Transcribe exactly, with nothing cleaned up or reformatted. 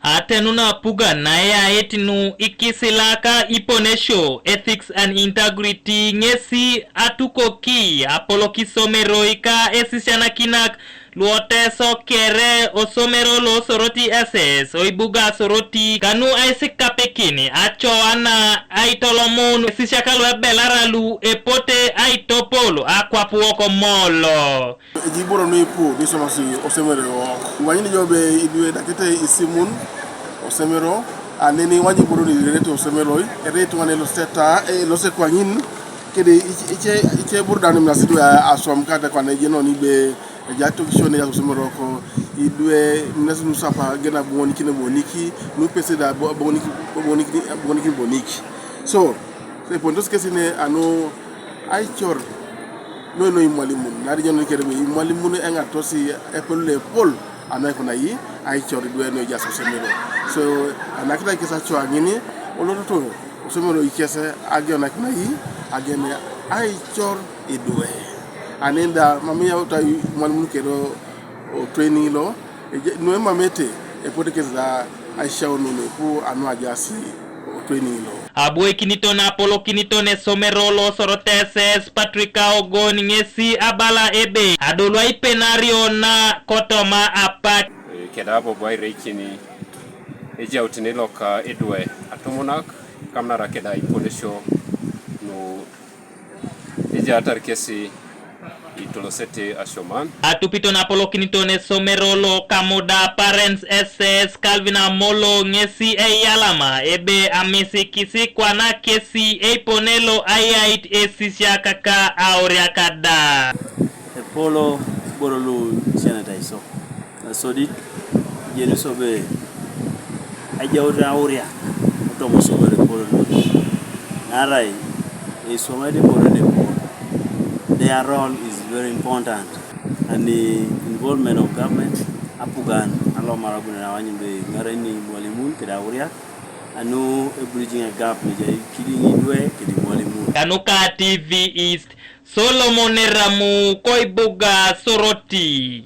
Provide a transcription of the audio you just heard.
Atenun apugan na eyait nu ikisilak iponesio, Ethics and Integrity, ŋesi atukoki apolok isomeroi ka esisianakinak lu Oteso kere osomero lo Soroti S S o ibuga Soroti, kanu aisikapikin acoana aitolomun esisiak lu ebelara lu epote aitopol akwap wok Molo. Ejai iboro nu ipu nu isomasi osomero wok. Iwanyuni jo ebe idwe idakete isimun osomero, aneni iwanyi iboro nu irirete osomero, ere itung'ana eloseta, elose kwaŋin, kede ice, ice, ice burudani mnasi idwe aswam kata kwana ejeno ni ebe ejai tokisio ne ejaas osomero ko idwe mnasi nu sapa gena boŋonikin boniki, nu pese da bo-, boŋonikin, boŋonikin, boŋonikin boniki. So, so eponitos kesi ne anu aicor noi noi imwalimun, naarai ijo noi kere ebe imwalimun eŋarosi epol lo epol anu aikunai aicor idwe nu ejaas osomero. So, anakitai kes acoa ŋin, olototo osomero ikes agen aikunai, agen aicor idwe. Ani da mam iyautai imwalimun kere o training lo, eje-, nu emamete, epote kes da aishaunun ipu anu ajaas o training lo. Abwoikiniton apolokiniton esomero lo Soroti S S Patrick Aogon ŋesi abala ebe adolu aipenario na kotoma apak. Keda bobo aireikini ejautene loka idwe atumunak, kamunara keda iponesio nu ejaatar kesi itolosete asioman. Atupito na apolokiniton esomero lo Kamuda Parents S S Calvin Amolo ŋesi eyalama ebe amisikisi kwana kesi eipone lo ayait esisiak ka auriak da. Epol iboro lu isisianatai iso. Nasodit, ijenisi ebe ejaut auriak kotoma osomero epol noi. Naarai eiswamai da ibore ne epol, their role is very important. And the involvement of government, apugan alomar abunore aanyun ebe iŋarakini imwalimun kede auriak, anu e bridging a gap ne ejai kidiŋ idwe kede imwalimun. Kanuka T V East, Solomon Eramu, koibuga Soroti.